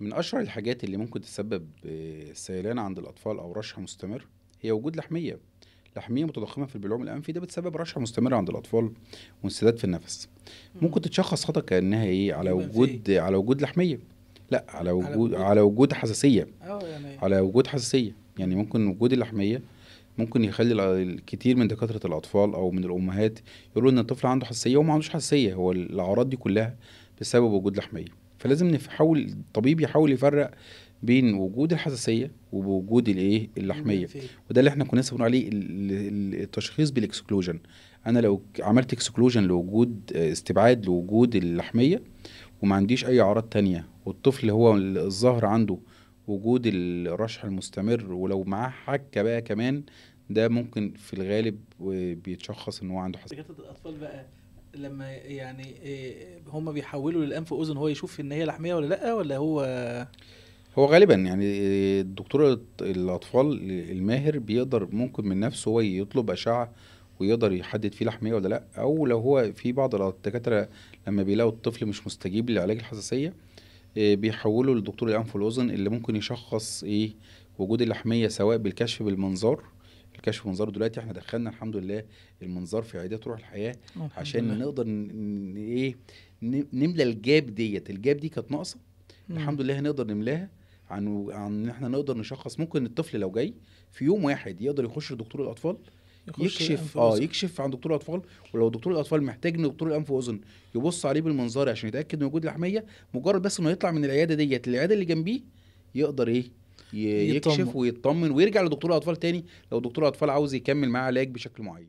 من اشهر الحاجات اللي ممكن تسبب سيلان عند الاطفال او رشح مستمر هي وجود لحميه، لحميه متضخمه في البلعوم الانفي، ده بتسبب رشح مستمر عند الاطفال وانسداد في النفس. ممكن تتشخص خطا كانها ايه؟ على وجود، على وجود لحميه، لا على وجود، على وجود حساسية. يعني على وجود حساسية، يعني ممكن وجود اللحميه ممكن يخلي الكثير من دكاترة الاطفال او من الامهات يقولوا ان الطفل عنده حساسية وما عندوش حساسية، هو الاعراض دي كلها بسبب وجود لحميه. فلازم نحاول، الطبيب يحاول يفرق بين وجود الحساسية ووجود الايه؟ اللحميه. وده اللي احنا كنا لسه بنقول عليه التشخيص بال exclusion. انا لو عملت exclusion لوجود، استبعاد لوجود اللحميه وما عنديش اي اعراض تانية، والطفل هو الظاهر عنده وجود الرشح المستمر ولو معاه حكه بقى كمان، ده ممكن في الغالب بيتشخص ان هو عنده حساسية. دكاترة الاطفال بقى لما يعني هم بيحولوا للانف واذن، هو يشوف ان هي لحميه ولا لا، ولا هو غالبا يعني الدكتور الاطفال الماهر بيقدر ممكن من نفسه هو يطلب اشعه ويقدر يحدد فيه لحميه ولا لا، او لو هو في بعض الدكاترة لما بيلاقوا الطفل مش مستجيب لعلاج الحساسية بيحولوا لدكتور الانف والاذن اللي ممكن يشخص ايه وجود اللحميه، سواء بالكشف بالمنظار. الكشف بالمنظار دلوقتي احنا دخلنا الحمد لله المنظار في عيادات روح الحياة عشان نقدر ايه نملى ال gap ديت. ال gap دي كانت ناقصه، الحمد لله هنقدر نملاها عن ان احنا نقدر نشخص. ممكن الطفل لو جاي في يوم واحد يقدر يخش لدكتور الاطفال يكشف، يكشف عن دكتور الاطفال، ولو دكتور الاطفال محتاج ان دكتور الانف واذن يبص عليه بالمنظار عشان يتاكد من وجود لحميه، مجرد بس انه يطلع من العيادة ديت العيادة اللي جنبيه يقدر ايه يكشف ويطمن ويرجع لدكتور الاطفال تاني لو دكتور الاطفال عاوز يكمل معاه علاج بشكل معين.